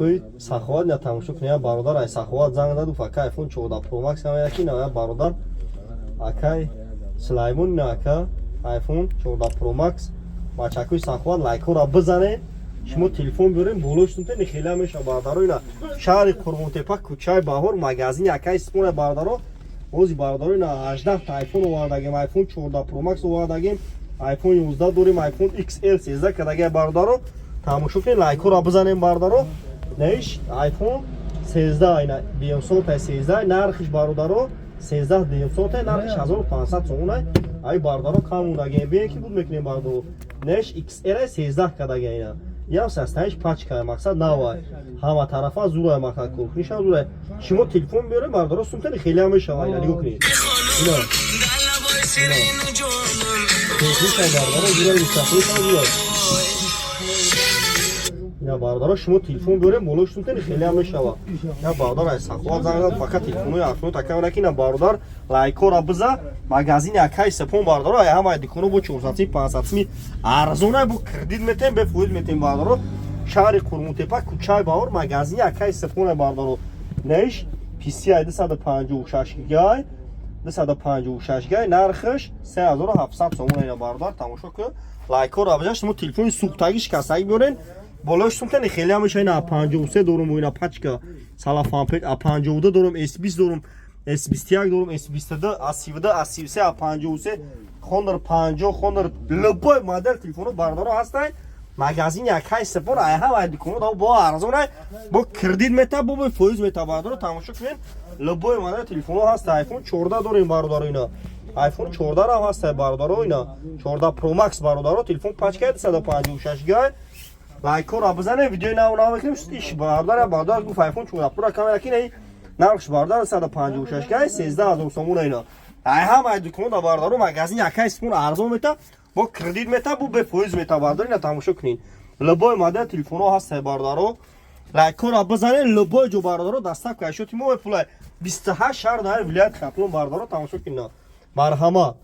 Бачакои Саховат, на, тамошо кунед. Я бародар ай Саховат занг зад, гуфт: «Ака, iPhone 14 Pro Max ам». Яки на, я бародар, акай Сулаймон, на, ака, iPhone 14 Pro Max. Бачакои Саховат, лайкҳоро бизанед. Шумо телефон биёрем, болоштунте нихела меша, бародаро. Ина, шаҳри Қурғонтепа, кӯчаи Баҳор, магазини акаи Сипона, бародаро. Ози, бародаро, ина 18 та iPhone овардагем, iPhone 14 Pro Max овардагем, iPhone 11 дорем, iPhone XL 13 кардагем, бародаро. Тамошо кунед, лайкҳоро бизанем, бародаро. Неиш iPhone 13, ина 200 13, нархиш, бародаро, 13 200, нархиш 1500 сомон. Ай, бародаро, кам мондагем, бие ки буд мекунем, бародаро. Неш XR 13 кардагем, ина ям састаиш пачка, мақсад навай, ҳама тарафа зурай, мақсад коркунишам зурай. Шумо телефон биёрем, бародаро, сумтани хеле ҳам мешава. Ина нигоҳ кунед, ина коркунишам, бародаро, зурай, мустақилишам зурай. Ина, бародаро, шумо телефон биёрем, болои сумтани хеле ҳам мешава. Я бародар ай Саховат занг зад, фақат телефонои афно такам ки. Ина, бародар, лайкора биза. Магазини акаи Сепон, бародаро, ай ҳамаи дуконо бо 400 сими, 500 сими арзона, бо кредит метем, бе фоиз метем, бародаро. Шаҳри Қурғонтепа, кӯчаи Баҳор, магазини акаи Сепон, бародаро. Неш PC ай 256 гигай, 256 гигай, нархаш 3700 сомон. Ина, бародар, тамошо кун, лайкора биза. Шумо телефони сӯхтагӣ, шикастагӣ биёрен, болои сумтани хеле ҳам меша. Ина 53 дорум, ина пачка салафанпет, а 52 дорум, S20 дорум, S21 дорум, S22, A32, A33, A53, Honor 50, Honor, любой модель телефоно, бародаро, ҳастанд. Магазини акай Сепон ай ҳамаи дуконо бо арзонай, бо кредит мета, бо бефоиз мета, бародаро. Тамошо кунед, любой модель телефоно ҳаст. iPhone 14 дорем, бародаро, ина iPhone 14 ҳам ҳаст, бародаро, ина 14 Pro Max, бародаро, телефон пачка 256 гигай. Лайкҳоро бизанед, видеои нав нав мекунем. Иш, бародар, бародар гуфт iPhone 14 Pro камера ки не, нархш, бародар, 156 гай, 13 000 сомон. Ина ай ҳамаи дуконо, бародаро, магазини акаи Сипон арзон мета, бо кредит мета, бо бефоиз мета, бародаро. Ина тамошо кунед, любой модель телефонҳо ҳаст, бародаро. Лайкҳоро бизанед. Любой ҷо, бародаро, доставка ашёти мо бепулай, 28 шаҳр дар вилояти Хатлон, бародаро. Тамошо кунед, марҳамат.